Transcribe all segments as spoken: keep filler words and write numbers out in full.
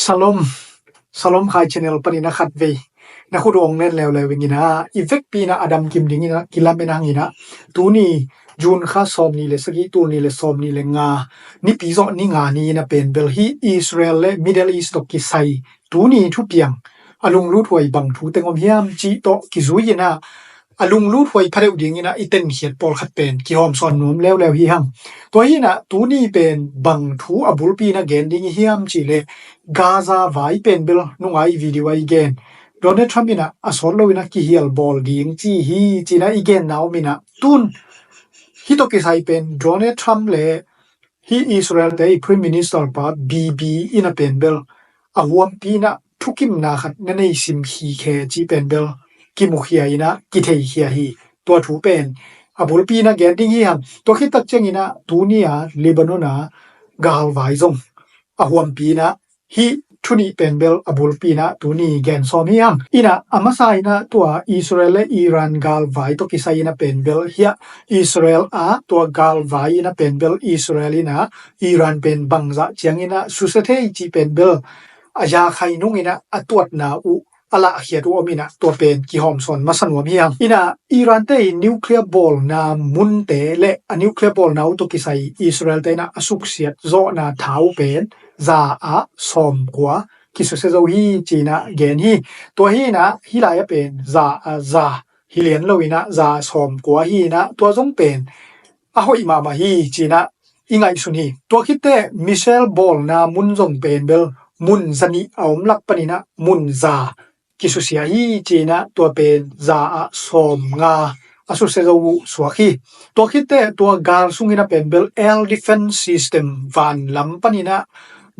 Shalom, Shalom Khai channel panin a khat vei na khut ong len leuleu ing ina, i vekpi ina a damkim ding ina kilamen hang ina, tuni June kha sawm nih le sagih, tul nih le sawm nih le nga, nipi zawh ni nga ni ina pen bel hi Israel le Middle East tawh kisai tuni thupiang a lungluthuai bang thu teng om hiam cih tawh kizui ina, a lungluthuai phadeuh ding ina i tenkhiat pawlkhat pen kihawmsawn nuam leuleu hi hang. Tua hi ina tuni pen bang thu a bulpi ina gen ding i hiam cih leh, Gaza vai pen bel nungai video a i gen, Donald Trump ina a sawt lo ina kihial bawl ding ci hi ci ina i genna om ina, tun hi tawh kisai pen Donald Trump le hi Israel te i Prime Minister pa Bibi ina pen bel a huampi ina thukimna khat na nei sim hi khe ci pen bel kimukhia ina kitheikhia hi. Tua thu pen a bulpi ina gen ding hi hang. Tua khit tak ciang ina tuni a Lebanon a galvai zong a huampi ina hi thu nih pen bel a bulpi ina tuni gen sawm hi hang. Ina a masa ina tua Israel le Iran galvai tawh kisai ina pen bel hiah Israel a tua galvai ina pen bel Israel ina Iran pen bangzah ciang ina susia thei cih pen bel a yakhai nung ina a tuatna uh a lahkhiat uh om ina tua pen kihawmsawn masa nuam hi hang. Ina Iran te i nuclear bawlna munte le a nuclear bawlna uh tawh kisai Israel te ina a suksiat zawhna tha uh pen za ah sawmkua kisusia zo hi ci ina gen hi. Tua hi ina hi lai a pen za ah za hi lian lo ina za ah sawmkua hi ina tua zong pen a hoih mahmah hi ci ina i ngaihsun hi. Tua khit teh missile bawlna mun zong pen bel mun zanih a om lak pan ina mun za kisusia hi ci ina tua pen za ah sawmnga a susia zo uh suak hi. Tua khit teh tua gal sung ina pen bel air defense system, van lam pan ina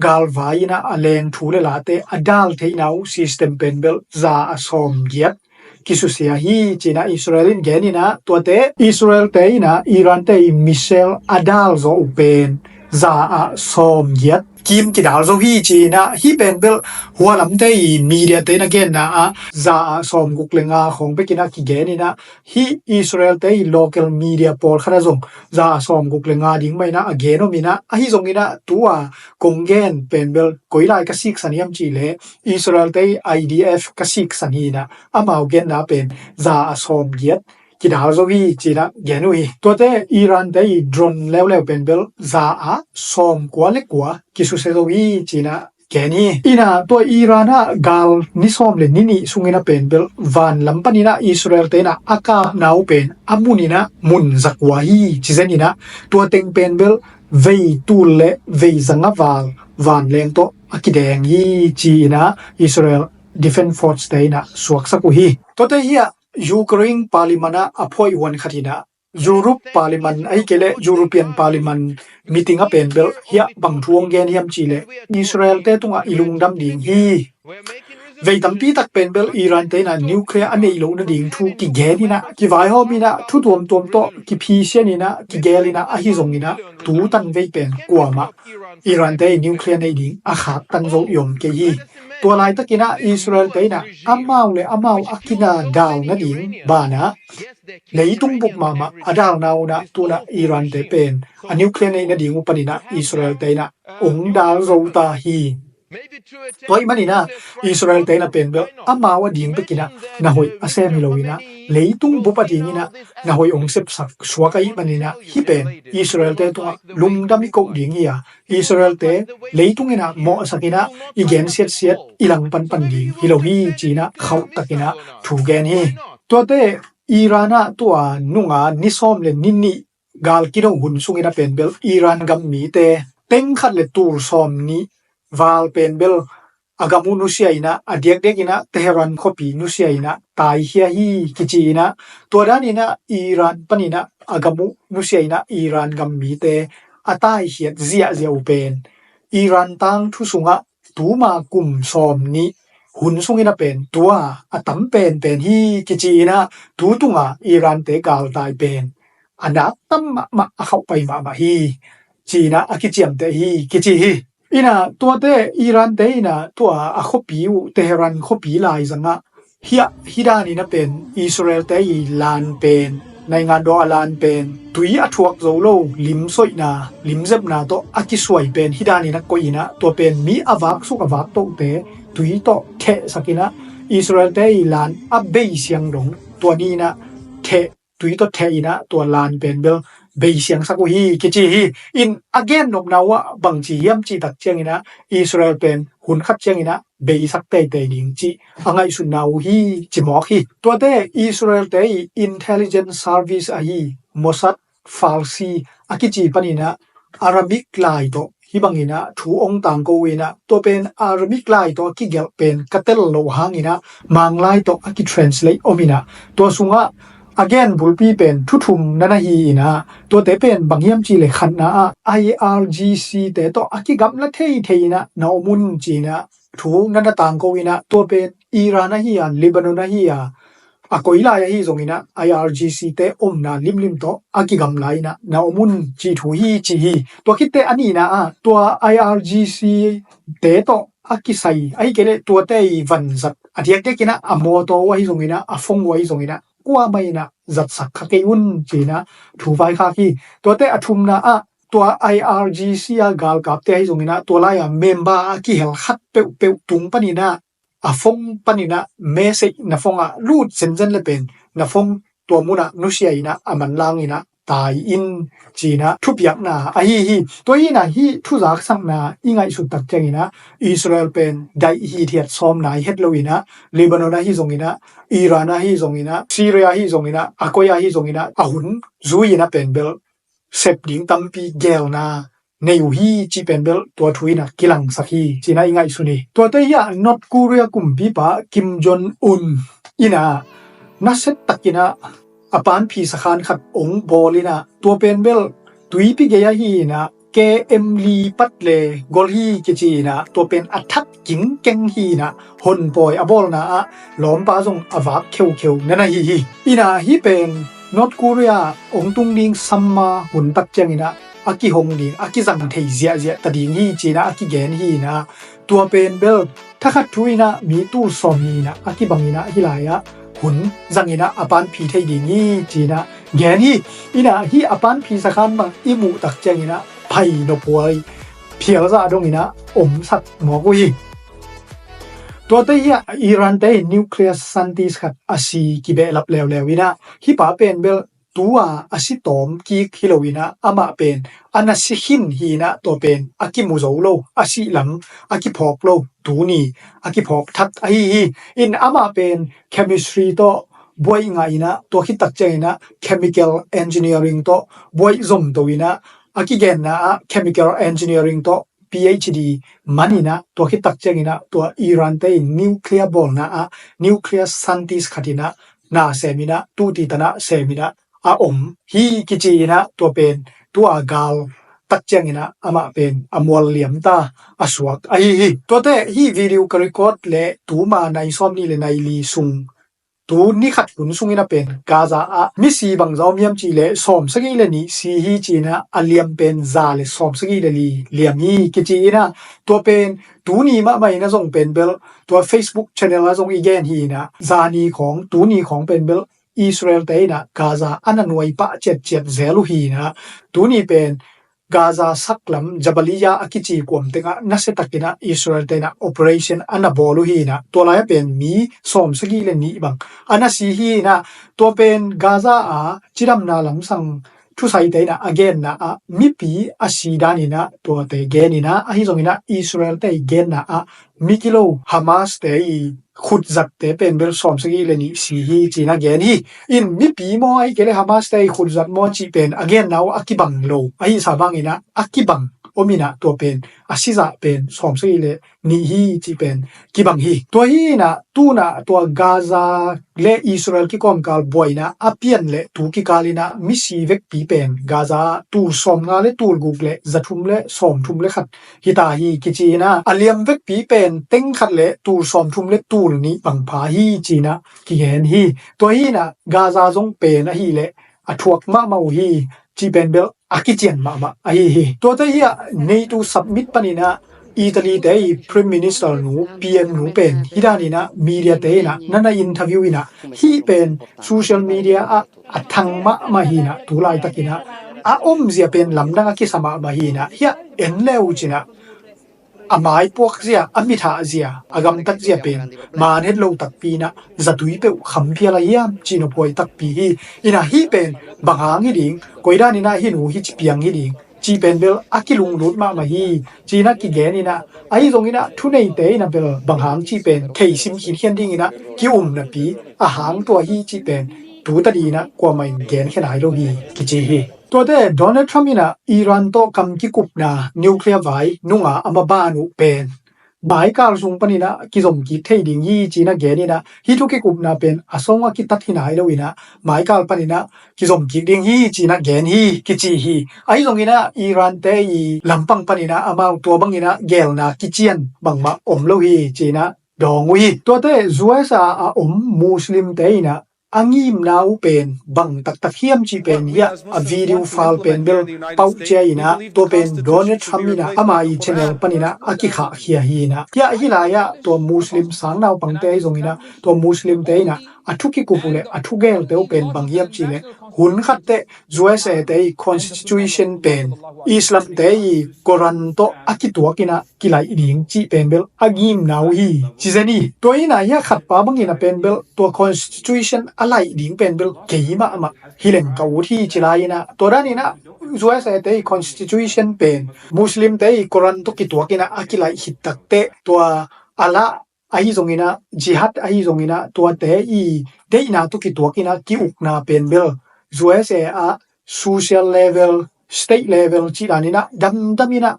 galvai ina a leng thu le late a dal theihna uh system pen bel za ah sawmgiat kisusia hi ci ina Israel in gen ina tuate Israel te ina Iran te i missile a dal zawh uh pen za ah sawmgiat kim kidal zo hi ci ina hi pen bel hua lamte i media te ina genna ah za ah sawmguk le nga khawng bek ina kigen ina hi Israel te i local media pawlkhat ah zong za ah sawmguk le nga ding mah ina a gen om ina ahi zong ina tua kong gen pen bel koi lai ka siksan hiam cih leh Israel te i I D F ka siksan hi ina amau genna pen za ah sawmgiat kidal zo hi ci ina gen uh hi. Tuate Iran te i drone leuleu pen bel za ah sawmkua le kua kisusia zo hi ci ina gen hi. Ina tua Iran ah gal ni sawm le ni nih sung ina pen bel van lam pan ina Israel te ina a kapna uh pen a mun ina mun zakua hi ci zen ina tua teng pen bel vei tul le vei zanga val vanleng tawh a kideng hi ci ina Israel Defense Force te ina suaksak uh hi. Tuate hiah Ukraine Parliament ah a phuai huan khat ina Europe Parliament ahi kei leh European Parliament meeting a pen bel hiah bang thu hong gen hiam cih leh Israel te tungah i lungdam ding hi. Vei tampi tak pen bel Iran te ina nuclear a neih loh nading thu kigen ina kivaihawm ina thu tuamtuam tawh kiphisian ina kigel ina ahi zong ina tu tan vei pen kuamah Iran te i nuclear neih ding a khak tan zo i om kei hi. Tua laitak ina Israel te ina amau le amau a kina dal nading banah leitung bup mahmah a dalna uh ina tuna Iran te pen a nuclear neih nading uh pan ina Israel te ina ong dal zo ta hi. Tua ahih man ina Israel te ina pen bel amau a ding bek ina na hoih a sem hi lo ina leitung bup a ding ina na hoih ong sepsak suak ahih man ina hi pen Israel te tungah lungdam i koh ding hi a Israel te leitung ina mawhsak ina i gen siatsiat i langpan pan ding hi lo hi ci ina khauh tak ina thu gen hi. Tuate Iran ah tua nunga ni sawm le ni nih gal kido hun sung ina pen bel Iran gam mite teng khat le tul sawm nih val pen bel a gam uh nusia ina a diakdiak ina Tehran khuapi nusia ina taikhia hi kici ina tua dan ina Iran pan ina a gam uh nusia ina Iran gam mite a taikhiat ziahziah uh pen Iran tangthu sungah tuma kum sawm nih hun sung ina pen tua a tam penpen hi kici ina tu tunga Iran te galtai pen a nak tam mahmah a khauh pai mahmah hi ci ina a kiciamteh hi kici hi. Ina tuate Iran te ina tua a khuapi uh Tehran khuapi laizangah hiah hi dan ina pen Israel te i lan pen Naingan daw a lan pen tui a thuak zo lo limsoihna, limzepna tawh a kisuai pen hi danin a koih in ah, tua pen mi a vak suk a vak tohte tui tawh thehsak in ah, Israel-te i lan a bei siang dong tua ni in ah theh, tui tawh theh in ah tua lan pen bel bei siangsak uh hi kici hi. In a gen nopna uh ah bangci hiam cih tak ciangin ah, Israel pen hun khat ciangin ah beisak teitei ding cih a ngaihsutna uh hi ci mawk hi. Tuate Israel-te i intelligence service ahi Mossad Farsi a kici panin ah Aramaic lai tawh hih bangin ah thu ong tangko in ah, tua pen Aramaic lai tawh a kigelh pen ka tel loh hangin ah Manglai tawh a kitranslate om in ah, tua sungah a gen bulpi pen thu thum na na hi in ah, tuate pen bang hiam cih leh khatna ah I R G C-te tawh a kigamla theithei in ah na om un ci in ah thu na na tangko in ah, tua pen Iran ahi a, Lebanon ahi a, a koi lai ahi zongin ah I R G C-te omna limlim tawh a kigamla in ah na om un cih thu hi ci hi. Tua khitteh a nihna ah tua I R G C-te tawh a kisai, ahih kei leh tuate i vanzat, a diakdiakin ah a mawtaw uh ahi zongin ah, a phone uh ahi zongin ah, kuamah in ah zatsak kha kei un ci in ah thu vaikhak hi. Tuate a thumna ah tua I R G C a galkapte ahi zongin ah, tua lai-a member a kihel khat peuhpeuh tung panin ah, a phone panin ah message na phone ah lut zenzen le pen na phone tua munah nusia in ah a manlang in ah tai in ci in ah thupiakna ahi hi. Tua hi in ah hih thuzaksakna i ngaihsut tak ciangin ah Israel pen daih hithiat sawm nai het lo in ah, Lebanon ahi zongin ah, Iran ahi zongin ah, Syria ahi zongin ah, a koi ahi zongin ah a hun zui in ah pen bel sep ding tampi gelna nei uh hi cih pen bel tua thu in ah kilangsak hi ci in ah i ngaihsun hi. Tuate hi ah North Korea kumpipa Kim Jong Un in ah nasia takin ah a panphi sakhan khat ong bawl in ah, tua pen bel tuipi gei ahi in ah K M li pat le gol hi kici in ah, tua pen a thak kingkeng hi in ah, honpawi a bawlna ah lawmpa zong a vak kheukheu na na hi hi. In ah hih pen North Korea ong tung ding summer hun tak ciangin ah a kihong ding, a kizang thei ziahziah ta ding hi ci in ah a kigen hi in ah, tua pen bel thakhat thu in ah mi tul sawmnih in ah a kibang in ah hih lai-ah hun zang in ah a panphi thei ding hi ci in ah gen hi. In ah hih a panphi sakhan bang i muh tak ciangin ah phai nophuai phialzah dong in ah omsak mawk uh hi. Tuate hi ah Iran-te in nuclear scientist khat a si kibehlap leuleu in ah, hih pa pen bel tu-a a si tawm kik hi lo in ah, amah pen a na si khin hi in ah, tua pen a kimu zo lo, a sih lam a kiphawk lo, tuni a kiphawk thak ahi hi. In amah pen chemistry tawh buai ngah in ah, tua khit tak ciangin ah chemical engineering tawh buai zomto in ah, a kigenna ah chemical engineering tawh P H D man in ah, tua khit tak ciangin ah tua Iran-te in nuclear bawlna ah nuclear scientist khat in ah na sem in ah, tuti tan ah sem in ah a om hi kici in ah, tua pen tu-a gal tak ciangin ah amah pen a mual liam ta a suak ahi hi. Tuate hih video ka record leh tuma nai sawmnih le nai li sung, tu ni khat hun sungin ah pen Gaza ah misi bangzah om hiam cih leh sawmsagih le nih si hi ci in ah, a liam pen za le sawmsagih le li liam hi kici in ah, tua pen tuni mahmah in ah zong pen bel tua Facebook channel ah zong i gen hi in ah, zani khawng, tuni khawng pen bel Israel-te in ah Gaza a na nuai pah ciatciat zel uh hi in ah, tuni pen Gaza saklam Jabalia a kici kuam tengah nasia takin ah Israel-te in ah operation a na bawl uh hi in ah, tua lai-ah pen mi sawmsagih le nih bang a na si hi in ah, tua pen Gaza a cidamna lamsang thusaite in ah a genna ah mipi a si dan in ah tuate gen in ah, ahi zongin ah Israel-te i genna ah mi kilo Hamas-te i khutzatte pen bel sawmsagih le nih si hi ci in ah gen hi. In mipi maw, ahih kei leh Hamas-te i khutzat maw cih pen a genna uh a kibang lo, ahi sa bangin ah a kibang om in ah, tua pen a sizah pen sawmsagih le nih hi cih pen kibang hi. Tua hi in ah tu-in ah tua Gaza le Israel kikawmkal buaina a pian le tu kikal in ah misi vekpi pen Gaza tul sawmnga le tul guk le zathum le sawmthum le khat hi ta hi kici in ah, a liam vekpi pen teng khat le tul sawmthum le tul nih bang pha hi ci in ah kigen hi. Tua hi in ah Gaza zong pen ahih leh a thuak mahmah uh hi cih pen bel a kician mahmah ahi hi. Tuate hi ah NATO summit panin ah Italy te i Prime Minister nu, P M nu pen hih dan inah media te inah nana interview inah hih pen social media ah a thang mahmah hi inah, tu laitak inah a omzia pen lamdang a kisa mahmah hi inah, hiah en le uh cinah a maipuak zia, a mithah zia, a gamtat zia pen man het lo takpi inah zatui peuh khamphial a hiam cih nophuai takpi hi. Inah hih pen bang hang hi ding, koi dan inah hih nu hih ci piang hi ding cih pen bel a kilunglut mahmah hi. Cinah kigen inah, ahi zong inah thuneite inah bel bang hang cih pen theisim khinkhian ding inah ki-um napi a hang tua hi cih pen tu tadi inah kuamah in genkhia nai lo hi kici hi. Tuate Donald Trump inah Iran tawh kam kikupna nuclear vai nunga a maban uh pen maikal sung paninah kizom kik thei ding hi cinah gen inah, hih thu kikupna pen a song a kitat hi nai lo inah maikal paninah kizom kik ding hi cinah gen hi kici hi. Ahi zong inah Iran te i lampang paninah amau tua bang inah gelna kician bangmah om lo hi cinah dawng uh hi. Tuate U S A a om Muslim te inah a ngimna uh pen bang taktak hiam cih pen hiah a video file pen bel pauh cia inah, tua pen Donald Trump inah ama i channel paninah a kikhahkhia hi inah, hiah hih lai-ah tua Muslim sang naupangte ahi zong inah, tua Muslim te inah a thu kikup uh le a thu gelte uh pen bang hiam cih le, hun khat teh U S A te i constitution pen Islam te i Quran tawh a kituak inah kilaih ding cih pen bel a ngimna uh hi ci zen hi. Tua inah hiah khatpa bang inah pen bel tua constitution a laih ding pen bel kei mahmah hi leng ka ut hi ci lai inah, tua dan inah U S A te i constitution pen Muslim te i Quran tawh kituak inah a kilaih khit takteh tua Allah ahi zong inah, jihad ahi zong inah, tuate i deihna tawh kituak inah ki-ukna pen bel U S A ah social level, state level cih dan inah damdam inah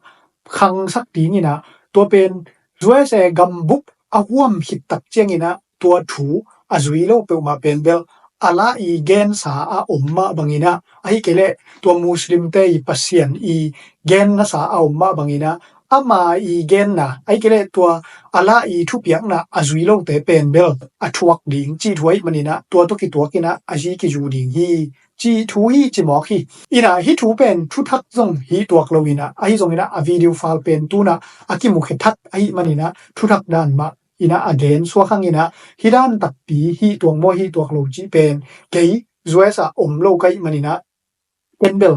khangsak ding inah, tua pen U S A gambup a huam khit tak ciang inah tua thu a zui lo peuhmah pen bel Allah i gensa a om mah bang inah, ahi kei leh tua Muslim te i Pasian i gen nasa a om mah bang inah, ama i genna, ahi kei leh tua Allah i thupiakna a zui lote pen bel a thuak ding cih thu ahih man inah, tua tawh kituak inah a zi kizu ding hi cih thu hi ci mawk hi. Inah hih thu pen thuthak zong hi tuak lo inah, ahi zong inah a video file pen tu inah a kimukhia thak ahih man inah thuthak dan mah inah a gen suak hang inah, hih dan takpi hi tuak maw hi tuak lo cih pen kei U S A om lo ka hih man inah ken bel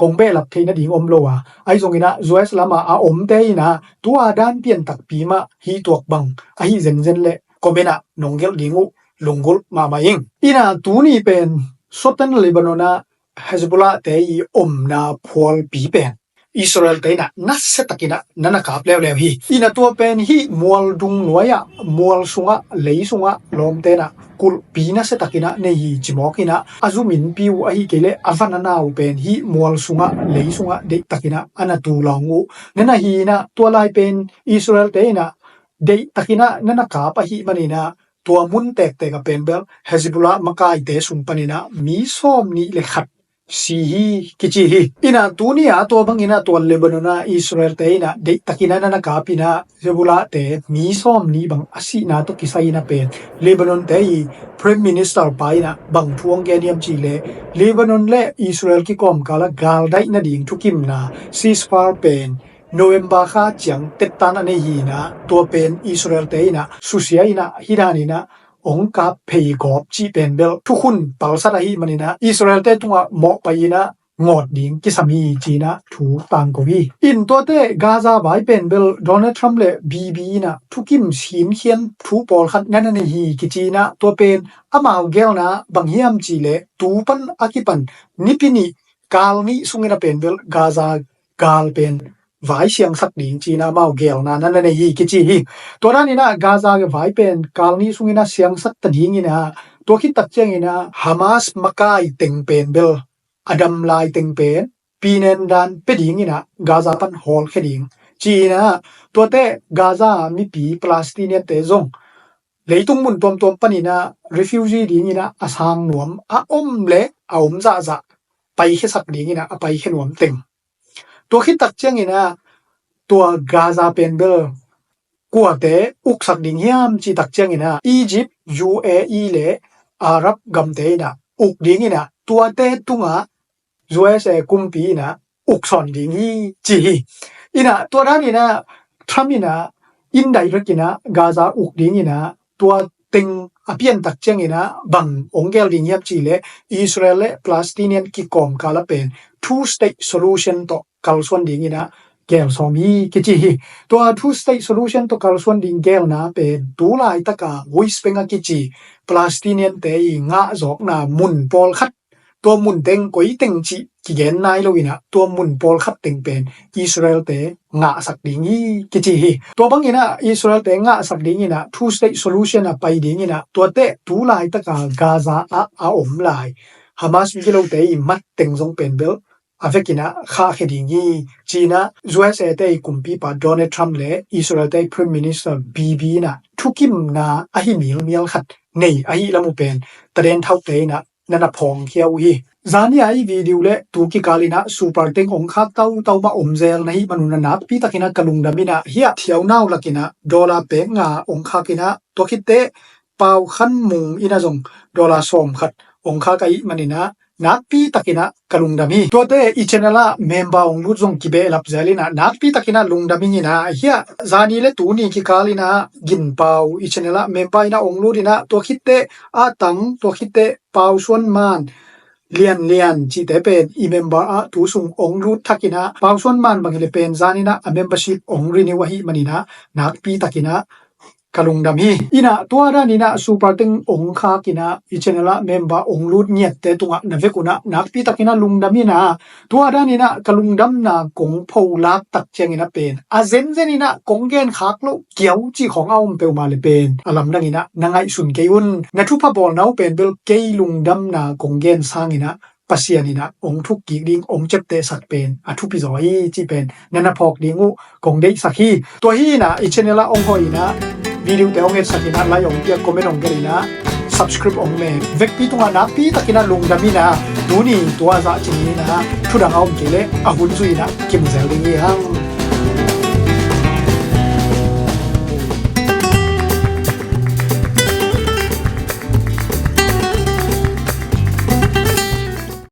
kong behlap theih nading om lo a, ahi zong inah U S lam ah a omte inah tua dan pian takpi mah hi tuak bang ahi zenzen le comment ah nong gelh ding uh lunggulh mahmah ing. Inah tuni pen Southern Lebanon ah Hezbollah te i omna phualpi pen Israel te inah nasia tak inah na na kap leuleu hi. Inah tua pen hih mual dung nuai ah, mual sungah, lei sungah lawmte inah kulhpi nasia tak inah nei hi ci mawk inah, a zu minpi uh ahi kei leh a van a na uh pen hih mual sungah, lei sungah deih tak inah a na tu lawng uh na na hi inah, tua lai pen Israel te inah deih tak inah na na kap ahih man inah, tua mun tektek ah pen bel Hezbollah makaite sung pan inah mi sawm nih le khat si hi kici hi. Inah tuni ah tua bang inah tua Lebanon ah Israel te inah deih tak inah na na kap inah Hezbollah te mi sawm nih bang a sihna tawh kisai inah pen Lebanon te i Prime Minister pa inah bang thu hong gen hiam cih leh, Lebanon le Israel kikawmkal ah galdaih nading thukimna ceasefire pen November kha ciang tettan a nei hi inah, tua pen Israel te inah susia inah hih dan inah hong kap phei gawp cih pen bel thukhun palsat ahih man inah Israel te tungah mawhpai inah ngawt ding kisam hi ci inah thu tangko hi. In tuate Gaza vai pen bel Donald Trump le Bibi inah thukim khinkhian thu pawlkhat na na nei hi kici inah, tua pen amau gelna bang hiam cih leh tu pan a kipan nipi nih kal nih sung inah pen bel Gaza gal pen vai siangsak ding ci inah amau gelna na na nei hi kici hi. Tua dan inah Gaza vai pen kal nih sung inah siangsak ta ding inah, tua khit tak ciang inah Hamas makai teng pen bel a dam lai teng pen pinen dan pia ding inah Gaza pan hawlkhia ding ci inah, tuate Gaza mipi Palestinian te zong leitung mun tuamtuam pan inah refugee ding inah a sang nuam a om le a om zahzah paikhiasak ding inah a paikhia nuam teng. Tua khit tak ciang inah tua Gaza pen bel kuate uksak ding hiam cih tak ciang inah Egypt, U A E le Arab gamte inah uk ding inah, tuate tungah U S A kumpi inah uksawn ding hi ci hi. Inah tua dan inah Trump in ah indirect in ah Gaza uk ding in ah tua teng a piantak ciangin ah bang hong gel ding hiam cih leh Israel le Palestinian kikawmkal a pen two state solution tawh kalsuan ding in ah gel sawm hi kici hi. Tua two state solution tawh kalsuan ding gelna pen tu laitaka West Bank a kici Palestinian te i ngahzawkna mun pawlkhat, tua mun teng koi teng cih kigen nai lo in ah tua mun pawlkhat teng pen Israel te ngahsak ding hi kici hi. Tua bang in ah Israel te ngahsak ding in ah two state solution a pai ding in ah tuate tu laitaka Gaza ah a om lai Hamas migilote i mat teng zong pen bel a vekin ah khahkhia ding hi ci-in ah U S A te i kumpipa Donald Trump le Israel te i Prime Minister Bibi in ah thukimna ahi mialmial khat nei ahi lam uh pen taden thaute in ah na na phawngkhia uh hi. Zani a i video le tu kikal in ah super teng hong khak tautau mah om zel na hih man un ah nakpi takin ah ka lungdam in ah hiah thiaunau lak in ah dollar pek nga hong khak in ah tua khitteh pau khan mung in ah zong dollar sawm khat hong khak ahih man in ah nakpi takin ah ka lungdam hi. Tuate i channel ah member hong lut zong kibehlap zel in ah nakpi takin ah lungdam ing in ah hiah zani le tuni kikal in ah gin pau i channel ah member in ah hong lut in ah tua khitteh a tang tua khitteh pau suan man lianlian cihte pen i member ah tu sung hong lut thak in ah pau suan man bang hi le pen zan in ah a membership hong renew ahih man in ah nakpi takin ah ka lungdam hi. In ah tua dan in ah super teng hong khak in ah i channel ah member hong lut ngiatte tungah na vek un ah nakpi takin ah lungdam in ah tua dan in ah ka lungdamna kong pholak tak ciangin ah pen a zenzen in ah kong gen khak loh kiau cih khawng a om peuhmah le pen a lamdang in ah na ngaihsun kei un. Na thupha bawlna uh pen bel kei lungdamna kong gen sang in ah Pasian in ah hong thuk kik ding hong ciaptehsak pen a thupi zaw hi cih pen na na phawk ding uh kong deihsak hi. Tua hi in ah i channel ah hong hawh in ah video te hong etsak in ah like hong piak comment hong gelh in ah subscribe hong me vekpi tungah nakpi takin ah lungdam in ah tuni tua zah cing in ah thudang a om kei leh a hun zui in ah kimu zel ding hi hang.